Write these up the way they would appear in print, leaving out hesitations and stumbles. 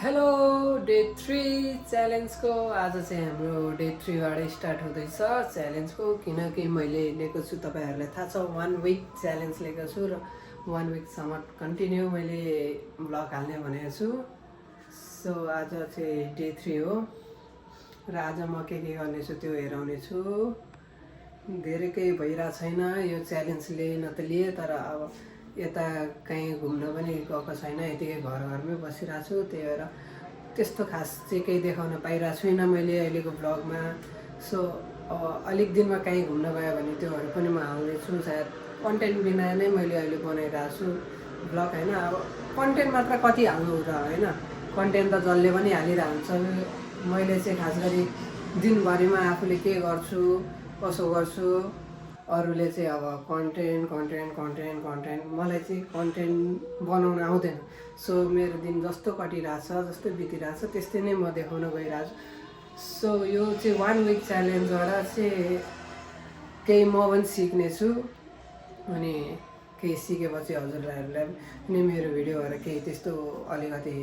Hello day 3 च्यालेन्जको आज चाहिँ हाम्रो डे 3 बाट स्टार्ट हुँदैछ च्यालेन्जको किनकि मैले लिएको छु तपाईहरुलाई थाहा छ 1 विक च्यालेन्ज लिएको छु र 1 विकसम्म कन्टिन्यू मैले ब्लग हाल्ने भनेको छु। सो आज चाहिँ डे 3 हो र आज म के गर्ने छु त्यो हेराउने छु। धेरै केही भइरा छैन यो च्यालेन्जले न त लिए तर अब यता कहीँ घुम्न पनि गएको छैन, यतिकै घरमै बसिरहेको छु। त्यही भएर त्यस्तो खास चाहिँ केही देखाउन पाइरहेको छुइनँ मैले अहिलेको ब्लगमा। सो अब अलिक दिनमा कहीँ घुम्न गयो भने त्योहरू पनि म हाल्नेछु। सायद कन्टेन्ट बिना नै मैले अहिले बनाइरहेको छु ब्लग होइन। अब कन्टेन्ट मात्र कति हाल्नु र होइन, कन्टेन्ट त जसले पनि हालिरहन्छ। मैले चाहिँ खास गरी दिनभरिमा आफूले के गर्छु कसो गर्छु, अरूले चाहिँ अब कन्टेन्ट मलाई चाहिँ कन्टेन्ट बनाउन आउँदैन। सो मेरो दिन जस्तो कटिरहेछ जस्तो बितिरहेछ त्यस्तै नै म देखाउन गइरहेको छु। सो यो चाहिँ 1 विक च्यालेन्जबाट चाहिँ केही म पनि सिक्नेछु अनि केही सिकेपछि हजुरहरूलाई पनि मेरो भिडियोहरू केही त्यस्तो अलिकति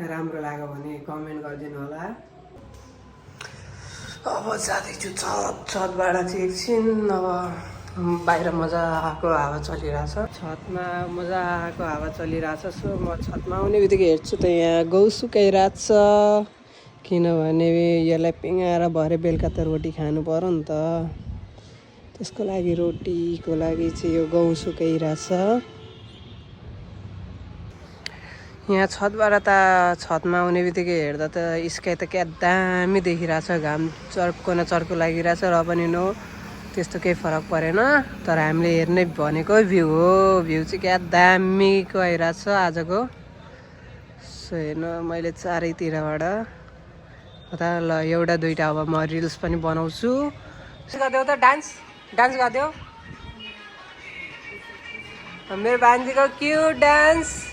राम्रो लाग्यो भने कमेन्ट गरिदिनु होला। अब जाँदैछु छतबाट चाहिँ एकछिन। अब बाहिर मजाको हावा चलिरहेछ, छतमा मजाको हावा चलिरहेछ। सो म छतमा आउने बित्तिकै हेर्छु त यहाँ गहुँ सुकाइरहेछ, किनभने यसलाई पिँगाएर भरे बेलुका त रोटी खानु पर्यो नि त। त्यसको लागि रोटीको लागि चाहिँ यो गहुँ सुकाइरहेछ। यहाँ छतबाट त छतमा आउने बित्तिकै हेर्दा त स्काई त क्या दामी देखिरहेछ, घाम चर्को न चर्को लागिरहेछ र पनि नो त्यस्तो केही फरक परेन। तर हामीले हेर्ने भनेको भ्यू हो, भ्यू चाहिँ क्या दामीको आइरहेछ आजको। सो हेर्नु मैले चारैतिरबाट कता ल एउटा दुइटा अब म रिल्स पनि बनाउँछु। गरिदेऊ त डान्स गरिदेऊ मेरो भान्जीको क्युट डान्स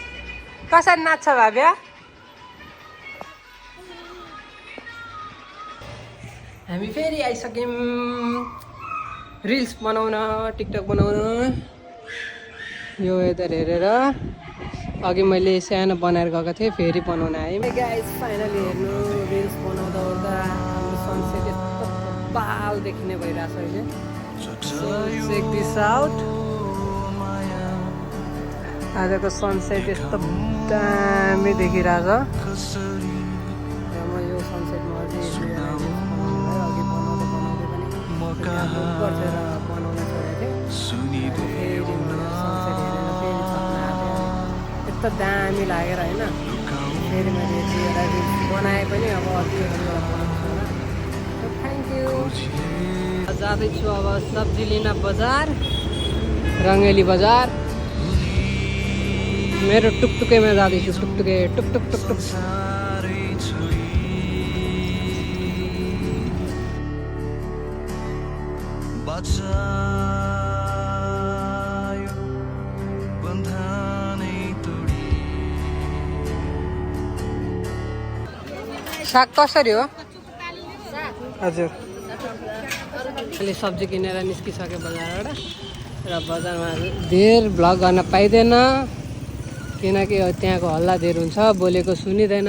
कसरी नाच्छ भाव्या। हामी फेरि आइसक्यौँ रिल्स बनाउन, टिकटक बनाउन। यो वेदर हेरेर अघि मैले सानो बनाएर गएको थिएँ, फेरि बनाउन आएँ। गाइस फाइनली हेर्नु रिल्स बनाउँदा ओर्दा सनसेट यस्तो बाल देखिने भइरहेछ अहिले। चेक दिस आउट, आजको सनसेट यस्तो दामी देखिरहेछ। र म यो सनसेटमा अझै अघि बनाउँदै पनि बनाउन छोडेको थिएँ। फेरि सनसेट हेरेर फेरि छतमा आएको यस्तो दामी लागेर होइन। फेरि मैले एउटा रिल्स बनाएँ पनि, अब अर्को बनाउँछु होला। Thank you. जाँदैछु अब सब्जी लिन बजार, रङ्गेली बजार। मेरो टुकटुकैमा जाँदैछु, टुकटुके टुकटुक टुकटुक। साग कसरी हो? हजुर अहिले सब्जी किनेर निस्किसक्यो बजारबाट। र बजारमा धेर भ्लग गर्न पाइँदैन किनकि त्यहाँको हल्ला धेर हुन्छ, बोलेको सुनिँदैन।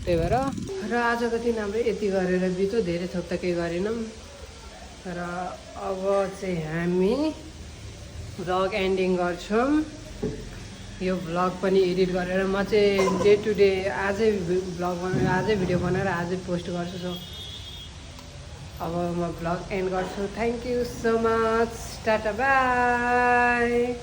त्यही भएर र आजको दिन हाम्रो यति गरेर बित्यो, धेरै थोक त केही गरेनौँ। र अब चाहिँ हामी भ्लग एन्डिङ गर्छौँ। यो भ्लग पनि एडिट गरेर म चाहिँ डे टु डे आजै भ्लग बनाएर आजै भिडियो बनाएर आजै पोस्ट गर्छु। सो अब म भ्लग एन्ड गर्छु। Thank you so much, tata bye.